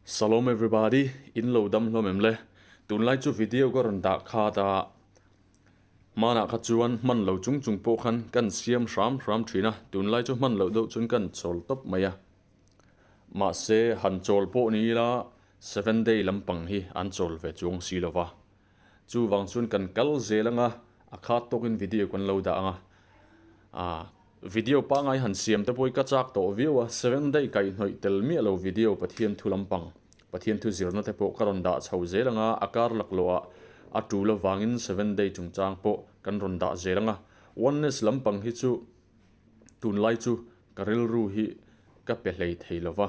Salom everybody, in lo dam hlawm em le? Tunlai chu video ka rawn dah khat a, hmanah kha chuan hman lo chung chung pawh khan kan siam hram hram thin a, tunlai chu hman loh deuh chuan kan chawl tawp mai a. Mahse han chawl pawh ni ila seven day lampang hi an chawl ve chuang si lova. Chuvang chuan kan kal zel anga a khat tawkin video kan lo dah anga ah video pangai han siam te pawh hi ka chak tawh viau a seven day kaihhnawih tel miah lo video Pathian thu lampang Pathian thu zirna te pawh ka rawn dah chho zel anga a kar laklawh ah a tul avangin seven day chungchang pawh kan rawn dah zel anga oneness lampang hi chu tunlai chu ka rilru hi ka pe hlei thei lova.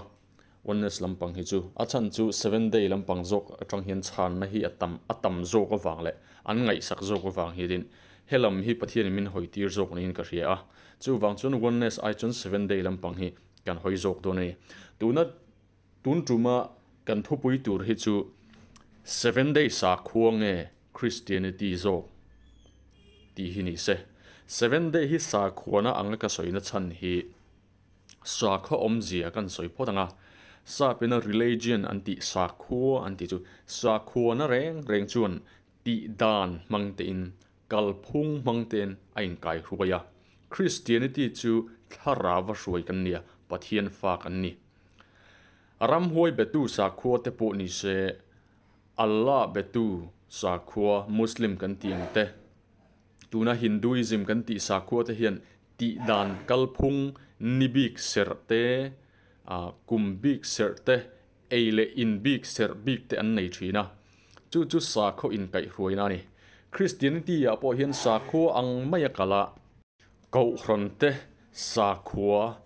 Oneness lampang hi chu a chhan chu seven day lampang zawk atang hian chhanna hi a tam a tam zawk avang leh an ngaihsak zawk avang hianin helam hi Pathianin min hawi tir zawk niin ka hria a. Chuvang chuan oneness ai chuan seven day lampang hi kan hawi zawk dawn a ni. Tuna tun tuma kan thupui tur hi chu seven day sakhua nge Christianity zawk tih hi ni se. Seven day hi sakhuana anga ka sawina chhan hi Sakhaw awmzia kan sawi phawt ang a, Sapina religion an tih sakhua an tih chu sakhuana reng reng chuan tih dan hmang tein, kalphung hmang tein a inkaihruai a. Christianity chu thlarau a hruai kan nia, Pathian fa kan ni. Ramhuai betu sakhua te pawh ni se, Allah betu sakhua Muslim kan tih ang te, tuna Hinduism kan tih sakhua te hian Tih dan kalphung ni bik serh te, kum bik serh te, ei leh in bik serh bik te an nei thin a. Chu chu sakhaw inkaihhruaina a ni. Christianity ah pawh hian sakhua ang mai a kal a. Kohhran te sakhua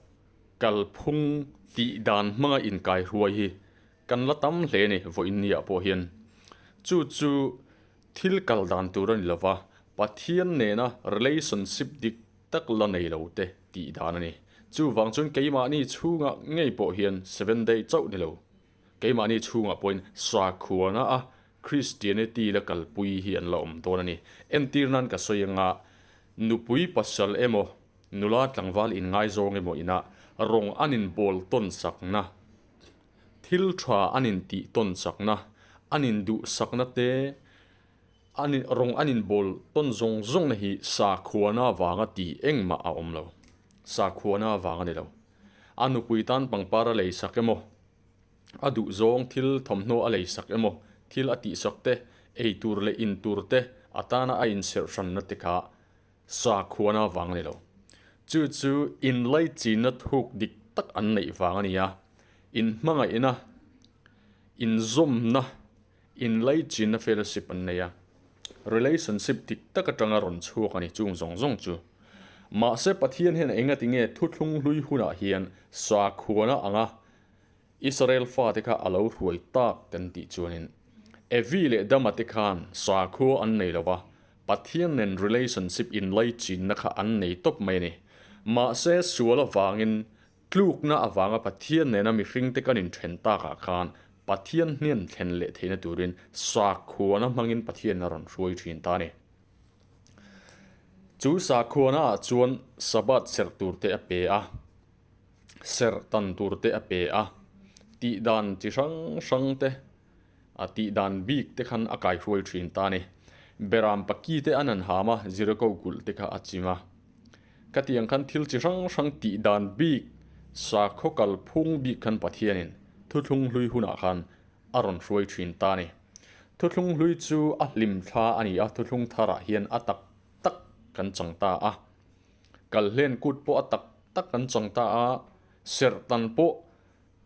kalphung tih dan hmanga inkaihruai hi kan la tam hle a ni vawiin ni ah pawh hian. Chu chu Thil kal dan tur a ni lova, Pathian nena relationship dik tak la nei lo te tih dan a ni. Chuvang chuan keimahni chhungah ngei pawh hian seven day chauh ni lo, keimahni chhungah pawhin sakhuana a Christianity la kalpui hi an la awm dawn a ni. Entir nan ka sawi anga nupui pasal emaw, nula tlangval inngaizawng emaw inah rawng an inbawl tawn sakna, Thil tha an intih tawn chakna, an induhsakna te, an rawng an inbawl tawn zawng zawngna hi sakhuana avanga tih engmah a awm lo. Sakhuana avang a ni lo. A nupui tan pangpar a leisak emaw, a duhzawng thil thawmhnaw a leisak emaw, thil a tihsak te, eitur leh intur te atana a inserh hranna te kha Sakhuana vang a ni lo. Chu chu inlaichinna thuk dik tak an neih vang a ni a, inhmangaihna, inzawmna, inlaichinna fellowship an nei a. Relationship dik tak atanga rawn chhuak a ni chung zawng zawng chu. Mahse Pathian hian engati nge thuthlung hlui hunah hian sakhuana anga Israel fate kha a lo hruai tak kan tih chuanin Evi leh Dama te khan sakhua an nei lo va, Pathian nen relationship inlaichinna kha an nei tawp mai a ni. Mahse sual avangin tlukna avanga Pathian nena mihringte kan inthen takah khan Pathian hnen thlen leh theihna turin sakhuana hmangin Pathian a rawn hruai thin ta a ni. Chu sakhuana ah chuan Sabbath serh turte a pe a. Serh tan tur te a pe a, tih dan chi hrang hrang te, a tih dan bik te khan a kaihruai thin ta a ni. Beram paki te an han ham a, Jericho kulh te kha a chim a. Khatiang khan thil chi hrang hrang tih dan bik, sakhaw kalphung bik khan Pathianin thuthlung hlui hunah khan a rawn hruai thin ta a ni. Thuthlung hlui chu a hlim thla a ni a, thuthlung tharah hian a tak tak kan chang ta a. Kalhlen kut pawh a tak tak kan chang ta a, serh tan pawh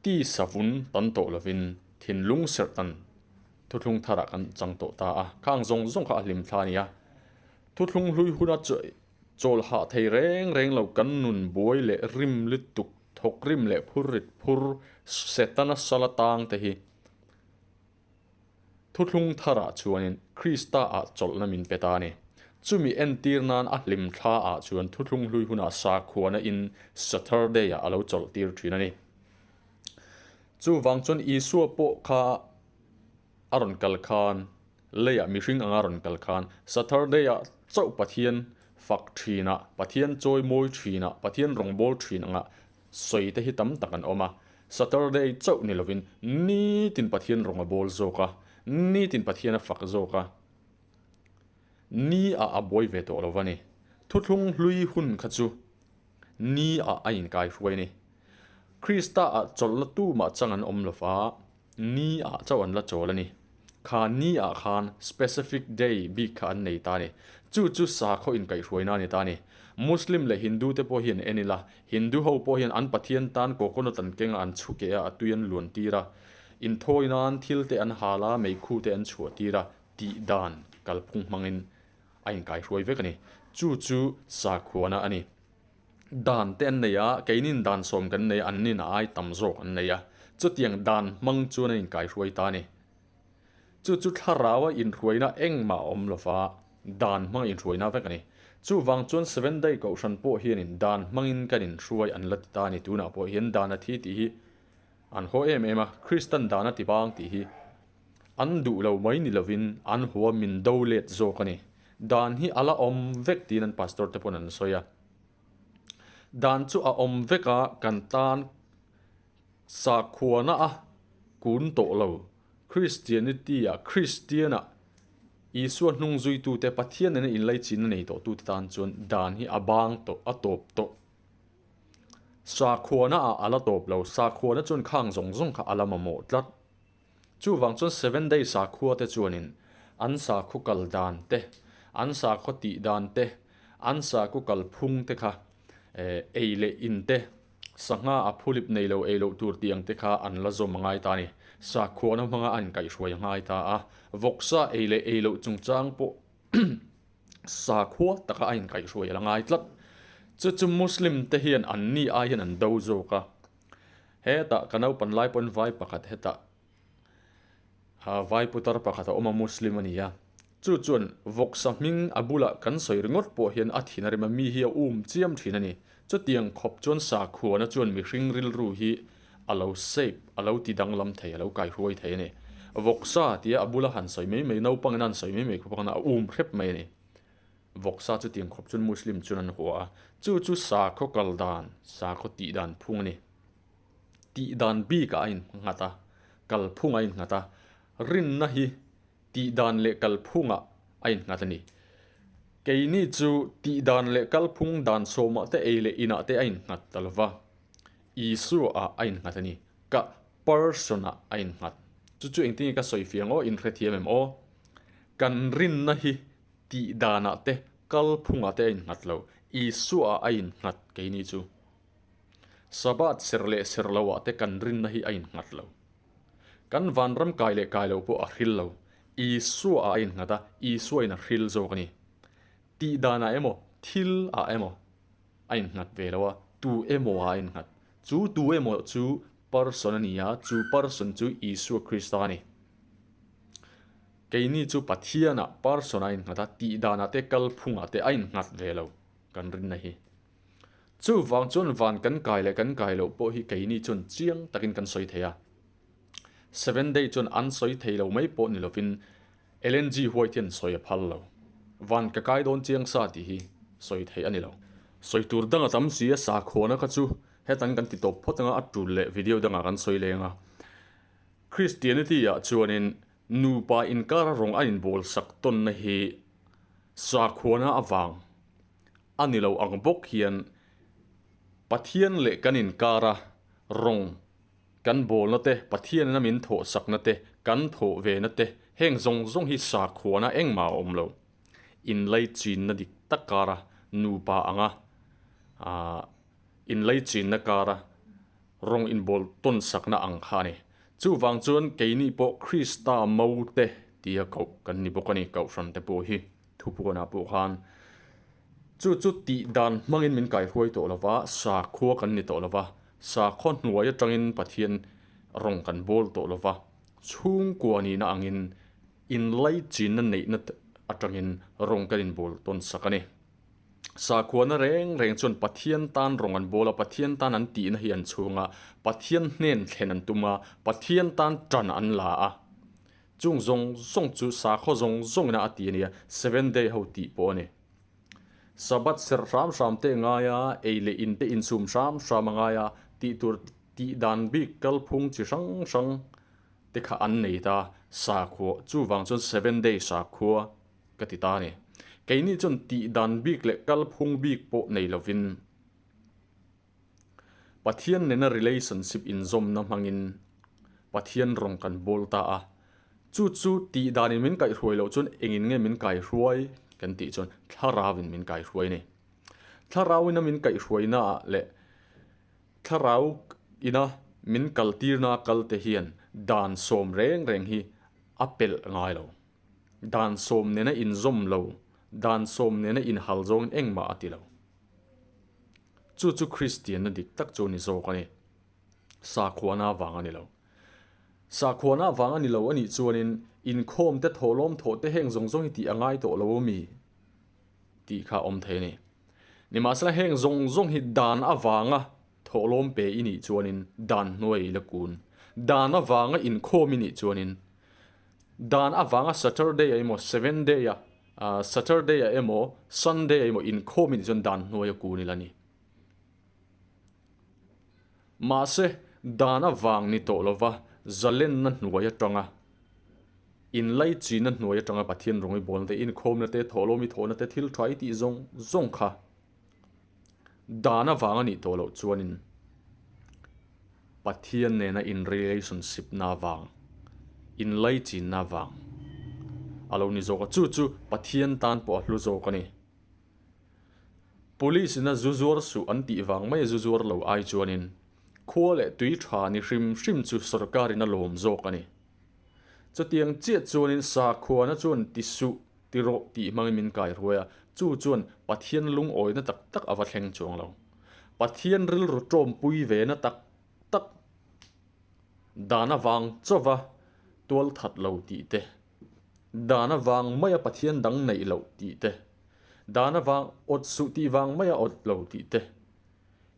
ti savun tan tawh lovin thinlung serh tan thuthlung tharah kan chang tawh ta a, khang zawng zawng kha a hlim thla a ni a. Thuthlung hlui huna chawl hah thei reng reng lo kan nun buai leh rim lutuk thawk rim leh phur rit phur Setana sala tang te hi Thuthlung tharah chuanin Krista-ah chawlhna min pe ta a ni. Chumi entir nan a hlim thlaah chuan thuthlung hlui hunah sakhuana in Saturday-ah a lo chawlh tir thin a ni. Chuvang chuan Isua pawh kha a rawn kal khan, leiah mihring anga rawn kal khan Saturday-ah chauh Pathian fak thinah, Pathian chawi mawi thinah, Pathian rawngbâwl thin angah sawi te hi tam tak an awm a. Saturday chauh ni lovin nitin Pathian rawng a bawl zawk a, nitin Pathian a fak zawk a, ni ah a buai ve tawh lo va ni. Thuthlung hlui hun kha chu ni ah a inkai hruai a ni. Krista ah chawlhna tumah chang an awm lo va, ni ah chauh an la chawl a ni. Kha ni ah khan specific day bik kha an nei ta a ni. Chu chu sakhaw inkaihhruaina a ni ta a ni. Muslim leh Hindu te pawh hian en ila, Hindu ho pawh hian an Pathian tan coconut an keng a, an chhu keh a, a tui an luan tir a, inthawi nan thil te an hal a, meikhu te an chhuah tir a, tih dan kalphung hmangin a inkaihruai vek a ni. Chu chu sakhuana a ni. Dan te an nei a, keinin dan sawm kan nei a, annin a ai tam zawk an nei a. Chutiang dan hmang chuan an inkaihruai ta a ni. Chu chu thlaraua inhruaina engmah a awm lova, dan hmanga inhruaina vek a ni. Chuvang chuan Seven Day Kohhran pawh hianin dan hmangin kan inhruai an la ti ta a ni. Tunah pawh hian dan a thi tih hi an haw em em a, Kristan dan a ti bang tih hi an duh lo mai ni lovin an hua min do let zawk a ni. Dan hi a la awm vek tiin an pastor te pawn an sawi a. Dan chu a awm vek a, kan tan sakhuana a kun tawh lo. Christianity ah Kristian ah Isua hnung zuitute Pathian nena inlaichinna nei tawhtute tan chuan dan hi a bang tawh, a tawp tawh. Sakhuana ah a la tawp lo, sakhuana chuan khang zawng zawng kha a la mamawh tlat. Chuvang chuan Seven Day sakhua te chuanin an sakhaw kal dan te, an sakhaw tih dan te, an sakhaw kal phung te kha ei leh in te, sangha a phulip nei lo ei loh tur tih ang te kha an la zawm a ngai ta a ni. Sakhuana hmanga an inkaihhruai a ngai ta a, vawksa ei leh ei loh chungchang pawh sakhua taka a inkaihhruai a la ngai tlat. Chu chu Muslim te hian an ni ai hian an do zawk a. Hetah ka naupan lai pawn vai pakhat hetah vai putar pakhat a awm a Muslim a ni a, chu chuan vawksa hming a bulah kan sawi ringawt pawh hian a thin a rem a, mi hi a um chiam thin a ni. Chutiang khawp chuan sakhuana chuan mihring rilru hi a lo shape, a lo ti danglam thei, a lo kaihruai thei a ni. Vawksa tia a bula han sawi mai mai, naupangin a han sawi mai mai khawp ang a um hrep mai a ni. Vawksa chu tiang khawp chuan Muslim chuan an hua a, chu chu sakhaw kal dan, sakhaw tih dan phung a ni. Tih dan bikah a innghat a, kal phung a innghat a, rinna hi tih dan leh kal phungah a innghat a ni. Keini chu tih dan leh kal phung dan sawmah te ei leh inah te a innghat ta lo va, Isua ah a innghat a ni. Ka person ah a innghat. Chu chu engtin nge ka sawi fiang aw, inhrethiam em aw? Kan rinna hi Tih danah te, kalphungah te a innghat lo. Isua a innghat keini chu. Sabbath ser leh ser loah te kan rinna hi a innghat lo. Kan vanram kai leh kai loh pawh a hril lo. Isua a innghat a, Isua in a hril zawk a ni. Tih danah emaw, thil ah emaw a innghat ve lo a, tu emaw ah a innghat. Chu tu emaw chu person a ni a, chu person chu Isua Krista a ni. Keini chu Pathianah person a innghat a, tihdanah te kalphungah te a innghat ve lo kan rinna hi. Chuvang chuan van kan kai leh kan kai loh pawh hi keini chuan chiang takin kan sawi thei a. Seven day chuan an sawi thei lo mai pawh ni lovin Ellen G White hian sawi a phal lo. Van ka kai dawn chiang sa tih hi sawi theih a ni lo. Sawi tur dang a tam si a, sakhuana kha chu hetan kan ti tawp phawt anga a tul leh video dangah kan sawi leng a. Christianity ah chuanin Nupa inkara rawng a inbawl sak tawnna hi sakhuana avang a ni lo ang bawk hian Pathian leh kan inkara rawng kan bawlna te, Pathianina min thawh sakna te, kan thawh vena te, heng zawng zawng hi sakhuana engmah a awm lo. Inlaichinna dik tak kara nupa anga inlaichinna kara rawng inbawl tawn sakna ang kha a ni. Chuvang chuan keini pawh Krista mote tia koh kan ni bawk a ni, Kohhran te pawh hi thupuanah pawh khan chu chu tih dan hmangin min kaihruai tawh lo va, sakhua kan ni tawh lo va, sakhaw hnuai atangin Pathian rawng kan bawl tawh lo va, chhungkua nihna angin inlaichinna neihna atangin rawng kan inbawl tawn sak a ni. Sakhuana reng reng chuan Pathian tan rawng an bawl a, Pathian tan an tihna hi an chhung a, Pathian hnen thlen an tum a, Pathian tan tan an la a. Chung zawng zawng chu sakhaw zawng zawngina a ti a nia, Seven Day ho tih pawh a ni. Sabbath serh hram hram te a ngai a, ei leh in te insum hram hram a ngai a, tih tur. tih dan bik kalphung chi hrang hrang te kha an nei ta sakhua chuvang chuan seven day sakhua ka ti ta a ni. Keini chuan tih dan bik leh kalphung bik pawh nei lovin Pathian nena relationship inzawmna hmangin Pathian rawng kan bawl ta a, chu chu tih danin min kaihhruai loh chuan engin nge min kaihruai kan tih chuan thlarauin min kaihruai a ni. Thlarau ina min kaihhruaina ah leh thlarau ina min kaltirna kal te hian dan sawm reng reng hi a pelh ngai lo. Dan sawm nena inzawm lo, dan sawm nena inhal zawngin engmah a ti lo. Chu chu Kristianna dik tak chu a ni zawk a ni. Sakhuana avang a ni lo. Sakhuana avang a ni lo a nih chuanin inkhawm te thawhlawm thawh te heng zawng zawng hi tih a ngai tawh lo a mi? tih kha a awm thei a ni. Nimahsela heng zawng zawng hi dan avanga thawhlawm pe i nih chuanin dan hnuai i la kun. Dan avanga inkhawm i nih chuanin dan avanga Saturday ah emaw Seven day ah Saturday ah emaw Sunday ah emaw inkhawm i nih chuan dan hnuai a kun ila ni. Mahse dan avang ni tawh lova zalenna hnuai atanga Inlaichina hnuai atanga Pathian rawng i bawlna te, inkhawmna te, thawhlawm i thawhna te, thil tha i tih zawng zawng kha dan avang a nih tawh loh chuanin Pathian nena in relationship na avang, inlaichinna avang a lo ni zawk a, chu chu Pathian tan pawh a hlu zawk a ni. Police ina zu zuar suh an tih vang mai a zu zuar lo ai chuanin khua leh tui tha ni hrim hrim chu sorkarin a lawm zawk a ni. Chutiang chiah chuanin sakhuana chuan ti suh, ti rawh tih hmangin min kai ruai a, chu chuan Pathian lungawina tak tak a va thleng chuang lo. Pathian rilru tawmpui ve na tak tak dan avang chauva tual that lo tih te, dan avang maia Pathian dang neih loh tih te, dan avang awt suh tih vang maia awt lo tih te,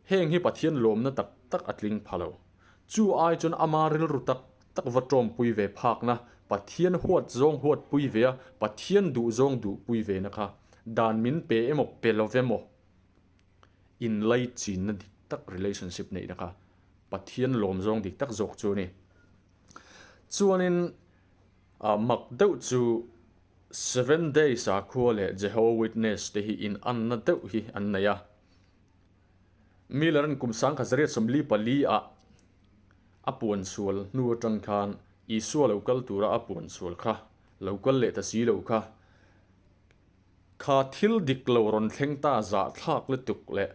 Heng hi Pathian lawmna tak tak a tling pha lo. Chu ai chuan ama rilru tak tak va tawmpui ve phakna, Pathian huat zawng huatpui ve a, Pathian duh zawng duhpui ve na kha dan min pe emaw pe lo emaw inlaichinna dik tak relationship neihna kha Pathian lawm zawng dik tak zawk chu a ni. Chuanin mak deuh chu Seven Day sakhua leh Jehovah Witness te hi inanna deuh hi an nei a. Miller-a'n kum 1944 ah a puan sual hnu atang khan Isua lo kal tura a puan sual kha lo kal leh ta si lo kha, kha thil dik lo rawn thleng ta zahthlak lutuk leh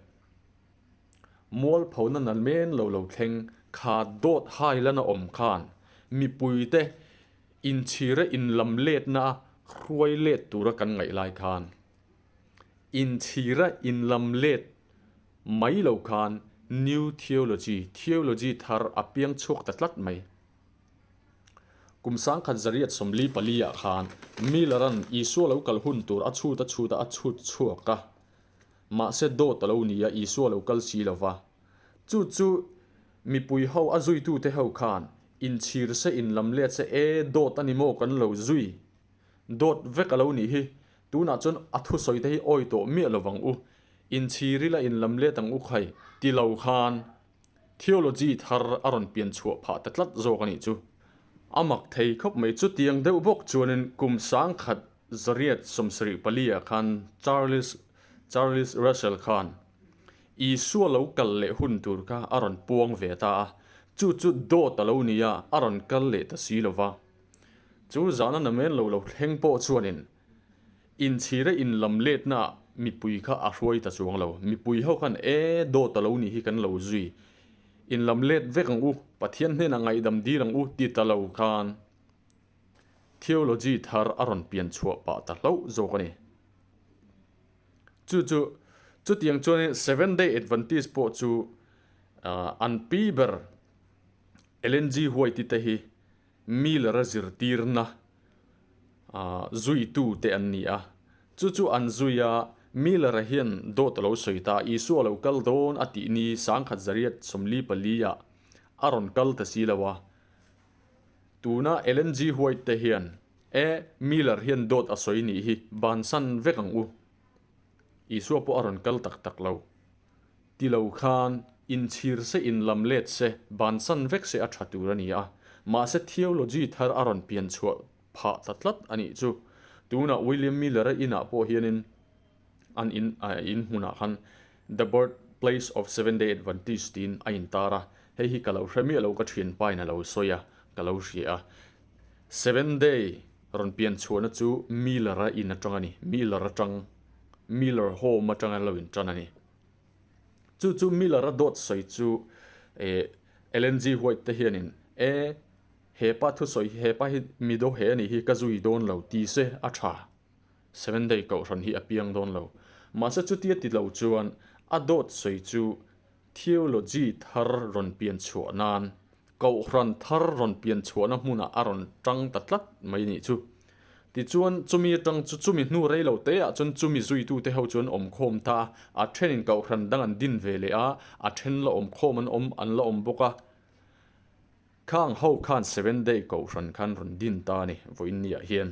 mualphona na men lo lo thleng kha dawt hai lana awm khan mipuite inchhira inlam letna a hruai let tura kan ngaih lai khan Inchhira inlam let mai lo khan New Theology, Theology thar a piang chhuak ta tlat mai. Kum 1944 ah khan Miller-a'n Isua lo kal hun tur a chhut a chhut a a chhut chhuak a, mahse dawt a lo ni a, Isua lo kal si lo va. Chu chu mipui ho a zuitute ho khan inchhir se inlam let se e dawt a ni maw kan lo zui Dawt vek a lo nih hi. Tunah chuan a thusawi te hi awi tawh miah lo vang u. Inchhir ila inlam let ang u khai ti lo khan theology thar a rawn pian chhuah phah ta tlat zawk a nih chu. A mak thei khawp mai. Chutiang deuh bawk chuanin kum 1974 ah khan Charles Charles Russell khan Isua lo kal leh hun tur kha a rawn puang ve ta a. Chu chu dawt a lo ni a, a rawn kal leh ta si lo va. Chu zana namen lo lo thleng pawh chuanin inchhira inlam letna mipui kha a hruai ta chuang lo. Mipui ho khan e dawt a lo nih hi kan lo zui. Inlam let vek ang u, Pathian hnenah ngaihdam dil ang u ti ta lo khan theology thar a rawn pian chhuah pah ta hlauh zawk a ni. Chu chu chutiang chuanin Seventh Day Adventist pawh chu an pi ber Ellen G. White-i te hi Miller-a zirtirna zuitu te an ni a. Chu chu an zui a, Miller-a hian dawt a lo sawi ta a, Isua lo kal dawn a tih ni 1944 ah a rawn kal ta si lo a. Tuna Ellen G. White te hian, E, Miller hian dawt a sawi nih hi, bansan vek ang u. Isua pawh a rawn kal tak tak lo. Ti lo khan. Inchhir se, inlam let se, bansan vek se a tha tur a ni a. Mahse theology thar a rawn pian chhuah phah ta tlat a nih chu. Tunah William Miller-a inah pawh hianin an in in hmunah khan The Birth Place of Seventh Day Adventist tiin a intar a. Hei hi ka lo hre miah lo, ka thianpain a lo sawi a, ka lo hria a. Seventh Day rawn pian chhuahna chu Miller-a in atang a ni, Miller atang, Miller Home atanga lo intan a ni. Chu chu Miller-a dawt sawi chu eh Ellen G. White te hianin e he pa thusawi hi he pa hi mi daw he anih hi ka zui dawn lo ti se a tha. Seven Day kohhran hi a piang dawn lo. Mahse chutia ti lo chuan a dawt sawi chu theology thar rawn pian chhuah nan Kohhran thar rawn pian chhuahna hmunah a rawn tang ta tlat mai nih chu. Tichuan, chumi atang chu chumi hnu rei lo te ah chuan chumi zuitute ho chu an awm khawm ta a, a thenin kohhran dang an din ve leh a, a then la awm khawm an awm an la awm bawk a. Khang ho khan Seven Day kohhran khan rawn din ta a ni vawiin ni ah hian.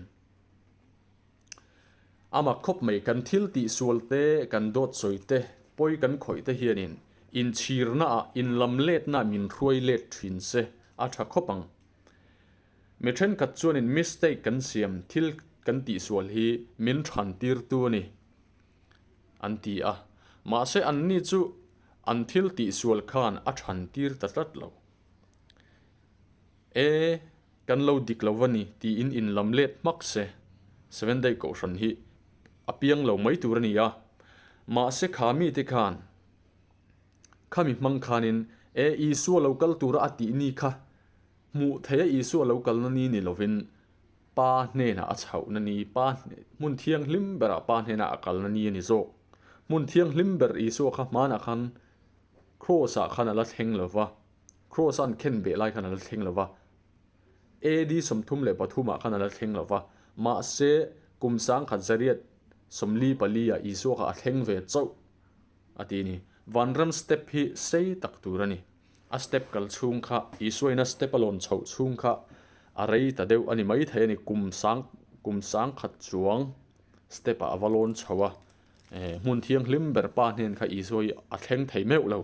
A mak khawp mai, kan thil tihsual te, kan dawt sawi te, pawi kan khawih te hianin inchhirnaah, inlamletnaah min hruai let thin se a tha khawp ang. Mi thenkhat chuanin mistake kan siam, thil kan tihsual hi min than tirtu a ni an ti a, mahse anni chu an thil tihsual khan a than tir ta tlat lo. E. Kan lo dik lo va ni tiin inlam let hmak se, Seven Day Kohhran hi a piang lo mai tur a ni a. Mahse kha mite khan khami hmang khanin e Isua lo kal tura a tih ni kha hmuh theia Isua lo kalna ni ni lovin Pa hnenah a chhohna ni, Pa hmun thianghlim berah Pa hnenah a kalna ni a ni zawk. Hmun thianghlim ber Isua kha hmanah khan Kraws-ah khan a la thleng lo va. Kraws a an khen beh lai khan a la thleng lo va, AD 33 ah khan a la thleng lo va, mahse kum sangkhat zariat 44 ah Isua kha a thleng ve chauh a ti a ni. Vanram step hi sei tak tur a ni. A step kal chhung kha Isua in a step a lawn chhoh chhung kha a rei ta deuh a ni maithei a ni, kum sang kum sangkhat chuang step ah a va lawn chho a, hmun thianghlim ber pa hnen kha Isua hi a thleng thei meuh lo.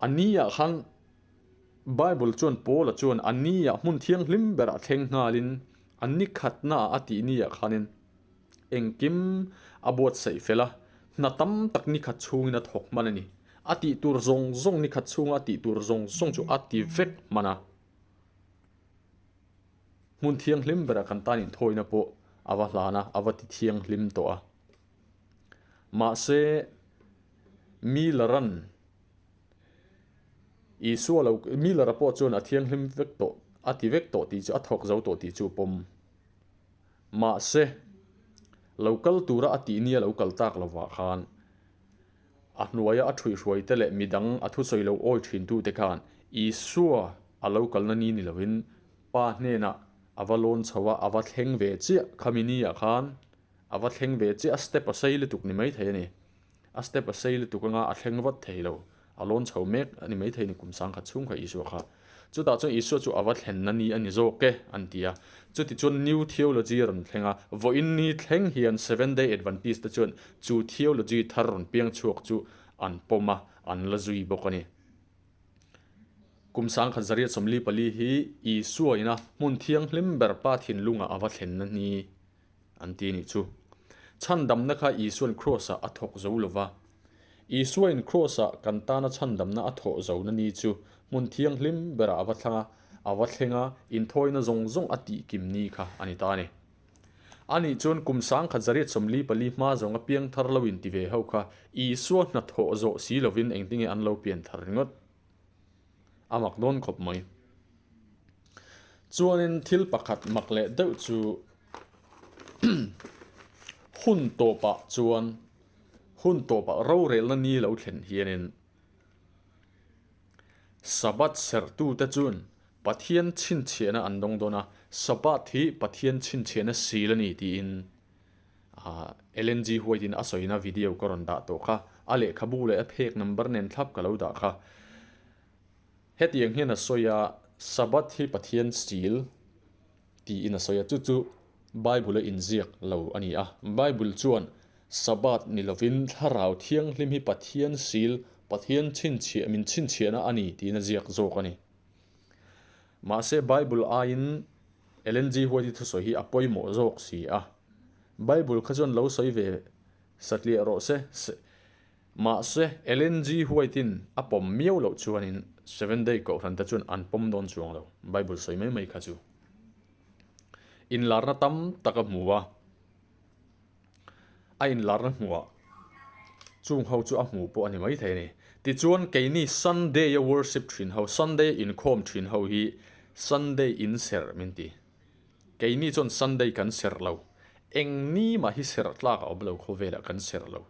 A ni-ah khan Bible chuan Paula chuan a ni-ah hmun thianghlim berah thleng nghalin a ni khatnaah a tih ni-ah khanin engkim a buatsaih fel a, hna tam tak ni khat chhungin a thawk hman a ni. A tih tur zawng zawng ni khat chhunga a tih tur zawng zawng chu a ti vek hman a. Hmun thianghlim berah kan tan inthawina pawh a va hlan a, a va ti thianghlim tawh a. Mahse. Miller-a'n Isua lo, Miller-a pawh chuan a thianghlim vek tawh, a ti vek tawh tih chu, a thawk zo tawh tih chu a pawm. Mahse, lo kal tura a tih nia lo kal tak lovah khan a hnuaia a ṭhuihhruaite leh midang a thusawi lo awi ṭhintute khan Isua a lo kalna ni ni lovin Pa hnenah a va lawn chho a, a va thleng ve chiah khami niah khan a va thleng ve chiah, a step a sei lutuk ni maithei a ni. A step a sei lutuk anga a thleng vat thei lo. A lawn chho mek a ni maithei ni kum sangkhat chhung kha Isua kha. Chutah chuan Isua chu a va thlenna ni a ni zawk e an ti a. Chuti chuan New Theology a rawn thleng a, vawiin ni thleng hian Seventh Day Adventist te chuan chu theology thar rawn piang chhuak chu an pawm a, an la zui bawk a ni. Kum sangkhat zariat 44 hi Isua ina hmun thianghlim ber pa thinlungah a va thlenna ni. An ti nih chu. Chhandamna kha Isua'n Kraws-ah a thawk zo lo va. Isuain Kraws-ah kan tana chhandamna a thawh zona ni chu hmun thianghlim berah a va thlang a, a va thleng a, inthawina zawng zawng a tihkim ni kha a ni ta a ni. Anih chuan kum sangkhat zariat 44 hma zawnga piangthar lo inti ve ho kha Isua hnathawh zawh si lovin engtinge an lo pianthar ringawt? A mak dawn khawp mai. Chuanin thil pakhat mak leh deuh chu hun tawpah chuan hun tawpah rorelna ni lo thlen hianin Sabbath serhtute chuan Pathian chhinchhiahna an dawng dawn a, Sabbath hi Pathian chhinchhiahna sil a ni tiin Ellen G. White-in a sawina video ka rawn dah tawh kha. A lehkhabu leh a phek number nen thlap ka lo dah kha. Hetiang hian a sawi a, Sabbath hi Pathian sil tiin a sawi a, chu chu Bible-a inziak lo a ni a. Bible chuan Sabbath ni lovin Thlarau Thianghlim hi Pathian sil Pathian chhinchhiah min chhinchhiahna a ni tiin a ziak zawk a ni. Mahse Bible aiin Ellen G. White-i thusawi hi a pawimawh zawk si a. Bible kha chuan lo sawi ve satliah rawh se. Mahse Ellen G. White-in a pawm miau loh chuanin Seventh Day Kohhran te chuan an pawm dawn chuang lo, Bible sawi mai mai kha chu. Inlarna tam tak a hmu a. A inlarna hmuhah chung ho chu a hmuh pawh a ni maithei a ni. Tichuan keini Sunday a worship thin ho, Sunday a inkhawm thin ho hi Sunday inserh min ti. Keini chuan Sunday kan serh lo. Eng ni mah hi serh tlak a awm lo khawvelah kan serh lo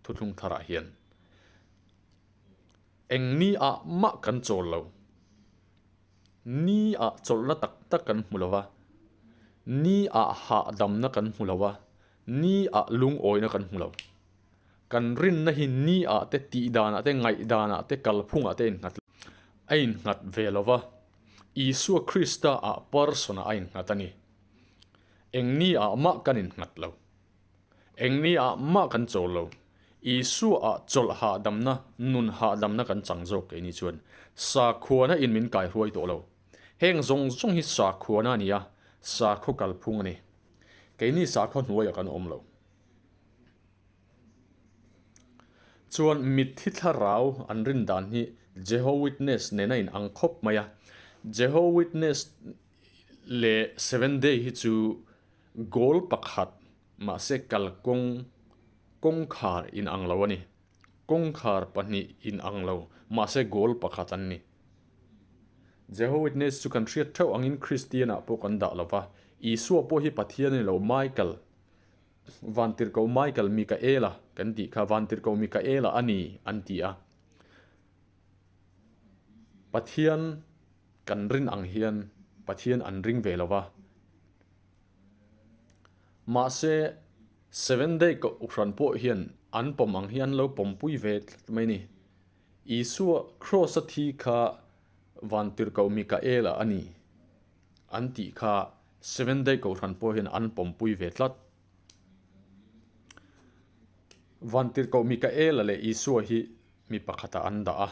thuthlung tharah hian. Eng ni ah mah kan chawl lo. Ni ah chawlhna tak tak kan hmu lo va, ni ah hahdamna kan hmu lo va, ni ah lungawina kan hmu lo. Kan rinna hi ni ah te tihdanah te ngaihdanah te kalphungah te a innghat a innghat ve lo va, Isua Krista ah person ah a innghat a ni. Eng ni ah mah kan innghat lo. Eng ni ah mah kan chawl lo. Isua ah chawlh hahdamna, nun hahdamna kan chang zawk keini chuan sakhuana in min kai hruai tawh lo. Heng zawng zawng hi sakhuana a ni a, sakhaw kalphung a ni. Keini sakhaw hnuaiah kan awm lo. Chuan mitthi thlarau an rin dan hi Jeho Witness nena in ang khawp mai a. Jeho Witness leh Seventh Day hi chu Goal pakhat, mahse kalkawng kawngkhar inang lo a ni. Kawngkhar pahnih inang lo, mahse goal pakhat an ni. Jehovah Witness chu kan hriat theuh angin Kristianah pawh kan dah lo va, Isua pawh hi Pathian a ni lo, Michael, Vantirhkoh Michael Mikaela kan tih kha Vantirhkoh Mikaela a ni an ti a. Pathian kan rin ang hian Pathian an ring ve lo va. Mahse, Seventh Day Kohhran pawh hian an pawm ang hi an lo pawmpui ve tlat mai ni. Isua Kraws-a thi kha Vantirhkoh Mikaela a ni an tih kha Seventh Day Kohhran pawh hian an pawmpui ve tlat. Vantirhkoh Mikaela leh Isua hi mi pakhatah an dah a,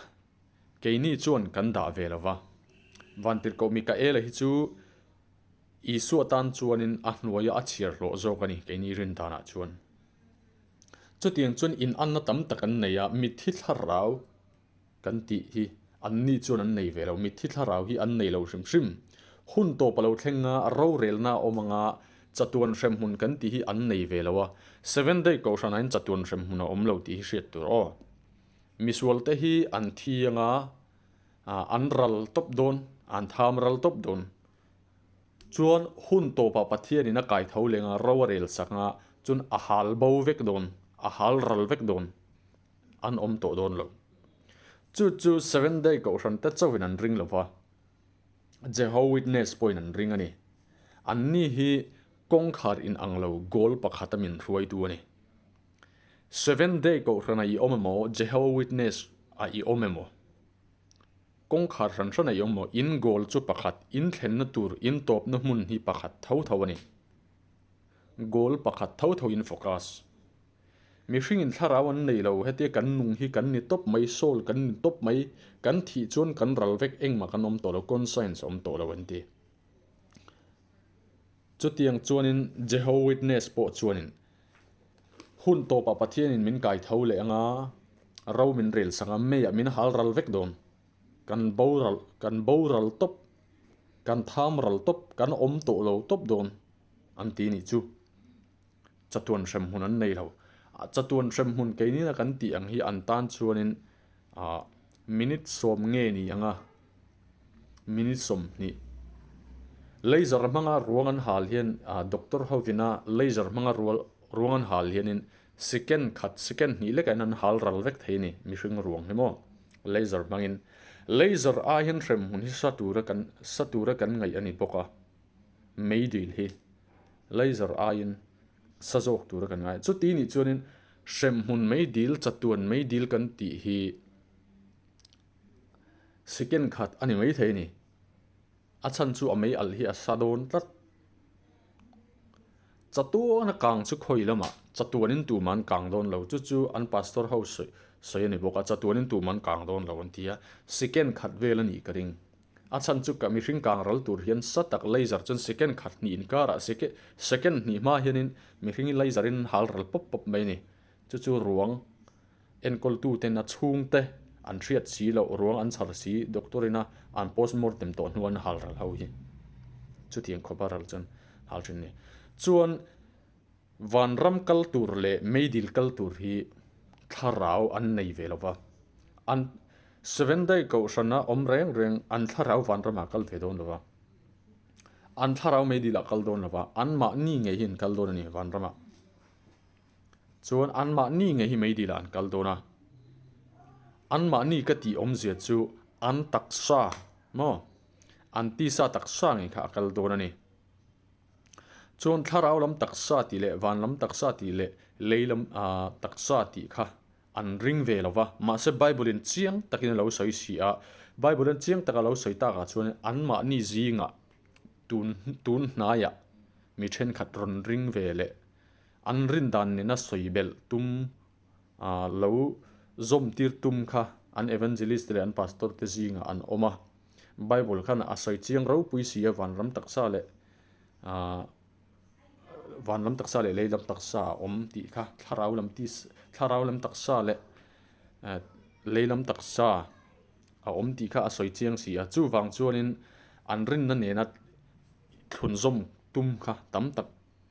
keini chuan kan dah ve lo va. Vantirhkoh Mikaela hi chu Isua tan chuanin a hnuaia a chhiar hlawh zawk a ni, keini rin danah chuan. Chutiang chuan inanna tam tak an nei a, mitthi thlarau kan tih hi anni chuan an nei ve lo, mitthi thlarau hi an nei lo hrim hrim. Hun tawp a lo thleng a, rorelna a awm anga chatuan hremhmun kan tih hi an nei ve lo a, Seventh Day Kohhranah hian chatuan hremhmun a awm lo tih hi hriat tur aw. Misualte hi an thi anga an ral tawp dawn, an tham ral tawp dawn. Chuan hun tawpah Pathianin a kai tho leng a, ro a rel sak a, chuan a hal bo vek dawn, a hal ral vek dawn, an awm tawh dawn lo. Chu chu Seventh Day Kohhran te chauhin an ring lo va, Jehovah Witness pawhin an ring a ni. Anni hi kawngkhar inang lo goal pakhata min hruaitu a ni. Seventh Day Kohhranah i awm emaw, Jehovah Witness ah i awm emaw, Kawngkhar hran hran a i awm maw? In goal chu pakhat, in thlenna tur, in tawpna hmun hi pakhat tho tho a ni. Goal pakhat tho tho in focus. Mihringin thlarau an nei lo, hetia kan nung hi kan ni tawp mai, soul kan ni tawp mai, kan thih chuan kan ral vek, engmah kan awm tawh lo, conscience a awm tawh lo an ti. Chutiang chuanin Jehovah Witness pawh chuanin Hun tawpah Pathianin min kai tho leh anga, ro min rel sak a, meiah min hal ral vek dawn. Kan boral, kan boral tawp, kan tham ral tawp, kan awm tawh lo tawp dawn an ti nih chu. Chatuan hremhmun an nei lo. Chatuan hremhmun keinina kan tih ang hi an tan chuanin ah minute sawm nge ni anga minute 20. Laser hmanga ruang an hal hian ah doctor hovina laser hmanga rual ruang an hal hianin second khat second hnih lekah hian an hal ral vek thei a ni mihring ruang hi maw laser hmangin. Laser ai hian hremhmun hi sa tura kan sa tura kan ngaih a ni bawk a meidil hi laser aiin sa zawk tura kan ngai. Chuti nih chuanin hremhmun meidil chatuan meidil kan tih hi Second khat a ni maithei a ni. A chhan chu a mei alh hi a sa dawn tlat. Chatuana kang chu khawi lamah chatuanin tumah an kang dawn lo. Chu chu an pastor ho sawi sawi a ni bawk a, chatuanin tumah an kang dawn lo an ti a, second khat vel a nih ka ring. A chhan chu ka mihring kang ral tur hian sa tak laser chuan second khat hnih inkarah seke second hnih hma hianin mihring hi laser in an hal ral pawp pawp mai a ni. Chu chu ruang enkawltu ten a chhungte an hriat si loh, ruang an chhar si, doctor ina an post mortem tawh hnu an hal ral ho hi chutiang khawpa ral chuan hal thin a ni. Chuan vanram kal tur leh meidil kal tur hi thlarau an nei ve lo va, an Seven Day kohhrana awm reng reng an thlarau vanramah kal ve dawn lo va, an thlarau meidilah kal dawn lo va, anmahni ngei hi an kal dawn a ni vanramah. Chuan anmahni ngei hi meidil ah an kal dawn a, anmahni ka tih awmzia chu an taksa maw, an tisa taksa ngei kha a kal dawn a ni. Chuan thlarau lam taksa tih leh van lam taksa tih leh lei lam ah taksa tih kha an ring ve lo va, mahse Bible in chiang takin a lo sawi si a, Bible in chiang taka lo sawi takah chuan anmahni zingah tun tun hnaiah mi thenkhat rawn ring ve leh An rin dan nena sawi belh tum lo zawm tir tum kha an evangelist leh an pastor te zingah an awm a. Bible khan a sawi chiang ropui si a, vanram taksa leh vanram taksa leh lei lam taksa a awm tih kha thlarau lam ti thlarau lam taksa leh lei lam taksa a awm tih kha a sawi chiang si a. Chuvang chuanin an rinna nena thlunzawm tum kha tam tak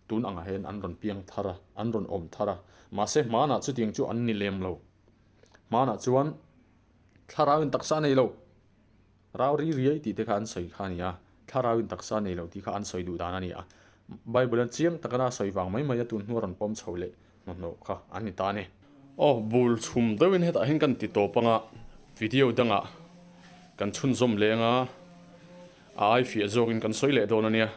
Tun angah hian an rawn piang thar a, an rawn awm thar a, mahse hmanah chutiang chu an ni lem lo. Hmanah chuan thlarauin taksa nei lo, rau ri riai tih te kha an sawi kha a ni a, thlarauin taksa nei lo tih kha an sawi duh dan a ni a. Bible-a chiang takana a sawi vang mai mai a tun hnu a rawn pawm chho leh hnahnawh kha an ni ta a ni. Aw, bul chhum deuhin hetah hian kan ti tawp anga video dangah kan chhunzawm leng a, a ai fiah zawkin kan sawi leh dawn a nia.